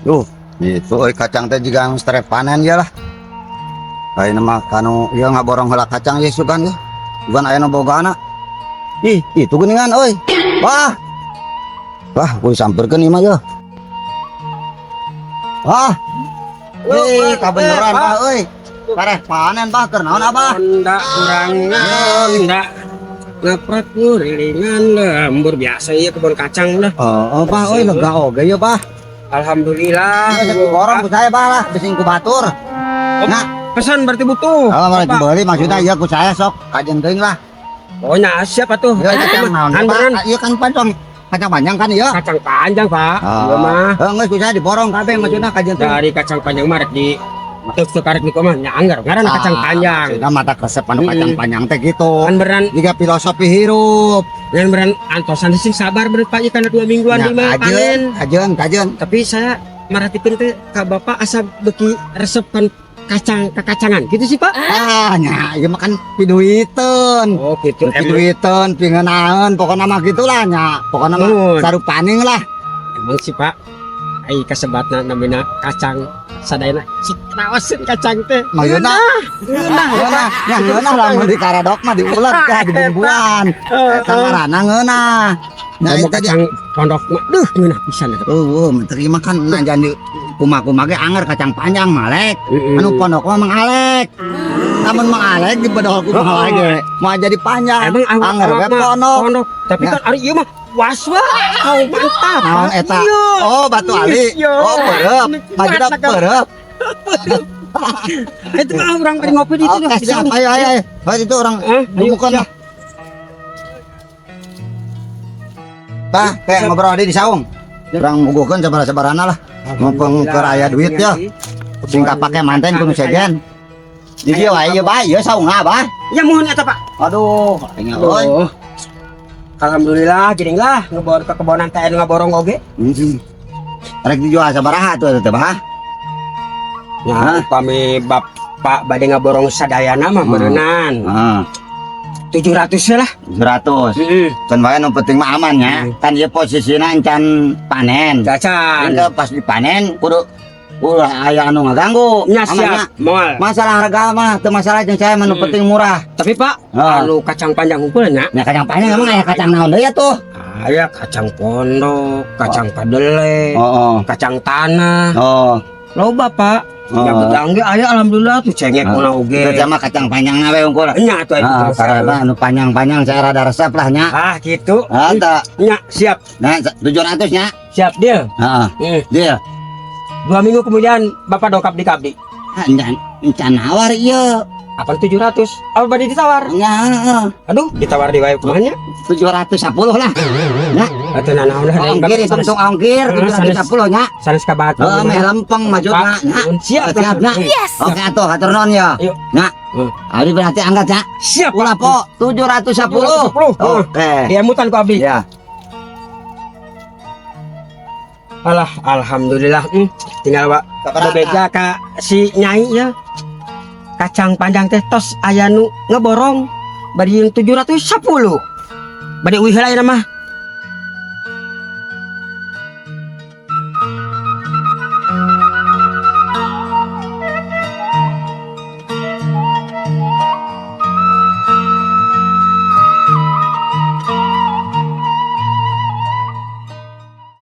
Duh, itu euy kacang teh jiga geus terek panen ya lah. Ayeuna mah kanu ieu ngaborong heula kacang ye sugan ye. Bukan aya nu bogana. Ih, itu geuningan euy. Wah. Wah, kudu samperkeun ieu mah ye. Wah. Eh, kabeneran bah euy. Pareh panen bah, keur naon abah? Honda kurang Honda ngaprak ngurilingan lembur biasa ya kebun kacang lah. Oh, bah euy, lega oge ye bah. Alhamdulillah. Borong ku saya bah lah, bisi ku batur. Nah, pesan berarti butuh. Kalau mau dibeli maksudnya iya ku saya sok kajen teuing lah. Oh nya siapa tuh? Ya kacang naon Kan Pak? beneran. Iya kan panjang, kacang panjang kan iya. Kacang panjang, Pak. Iya mah. Heeh, geus ku saya diborong kabeh maksudnya kajen teuing. Dari kacang panjang mah rek di terus karek di mah nya anggar ngaranna kacang panjang. Maksudnya mata resep anu kacang panjang teh gitu. Kan beneran. Jika filosofi hirup. Kan beneran antosan sih sabar bener Pak ieu kana 2 mingguan Nya, di mah kajen, panen. Kajen, kajen. Tapi saya marhatikeun teh ka Bapak asa beuki resep kan kacang kekacangan gitu sih, Pak. Ah, nya ieu mah kan piduiteun. Oh gitu. Piduiteun, pingeunaeun, pokokna mah gitulah nya. Pokokna mah Nuhun. sarupaning lah. Emang sih, Pak. Ai kasebatna namina kacang sadayana cik raoseun kacang teh. Maksudna Ngeunah. Ngeunah, nya ngeunah lamun di karedok mah diulet kah dibumbuan. Eta ngaranna ngeunah. Nah, Komo eta kacang pondok mah duh ngeunah pisan eta. Oh, menteri mah kan najan di kumaha-kumaha ge anger kacang panjang malek. Anu pondok mah mangalek. Lamun mangalek di bedol kumaha ge. Moal jadi panjang. Emang anger awak we mah pondok. Pondok. Tapi Ya. kan ari ieu mah was wow mantap. Naon Pak. eta? Iya. Oh, batu ali. Iya. Oh, peureub. Maksudna peureub. Itu mah urang bari ngopi di itu. Oke, siap. Ayo, ayo, ayo. Ayo itu orang Eh, ayo, bukan siap. lah. Bah, kayak ngobrol di saung. Urang muguhkeun sabaraha-sabarana lah. Mumpung keur aya duit ya. Sing kapake manten kudu sejen. Di dieu wae ieu bae, ieu saungna bah. Ya mohon eta, Pak. Aduh, aing euy. Aduh. Alhamdulillah geuning lah ngebor ke kebonan teh anu ngaborong oge. Rek dijual sabaraha tuh eta teh bah? Ya, Hah? upami Bapak bade ngaborong sadayana mah meureunan. Heeh. 700 lah. 700. Heeh. Kan wae nu penting mah aman nya. Kan ieu posisina encan panen. Cacan. Engke pas dipanen kudu ulah aya anu ngaganggu. Nya Aman nya. siap, moal. Masalah harga mah teu masalah jeung saya mah nu penting murah. Tapi Pak, Ah. anu kacang panjang unggul nya. Nya kacang panjang emang aya kacang naon deui atuh? Aya kacang pondok, kacang kedelai, Oh, kacang tanah. oh. Loba, Pak. Oh. Ya bedang ge aya alhamdulillah tuh cengek kuna oge. Itu sama kacang panjangna we unggul. Nya atuh Ah, itu. karena anu panjang-panjang saya rada resep lah nya. Ah, gitu. Ah, tah. Nya siap. Nah, 700 nya. Siap deal. Heeh. Deal. 2 minggu kemudian Bapak dongkap di kabdi. Ah, encan encan nawar ieu. Apa 700? Apa bade ditawar? Nya, heeh. Aduh, ditawar di wae kumaha nya? 710 lah. Nya, Atuh nanaon lah ongkir hitung ongkir 710 nya. Sanes ka batu. Heeh, meh lempeng maksudna nya. Siap. Siap nya. Yes. Oke atuh hatur nuhun ya. Ayo. Nya. Abdi berarti angkat ya. Siap. Ulah po 710. 710. Oke. Diemutan ku abdi. Ya. Alah, alhamdulillah. Tinggal wa bebeja ka si Nyai ya. Kacang panjang teh tos aya nu ngeborong bari yang 710. Bade uih heula mah.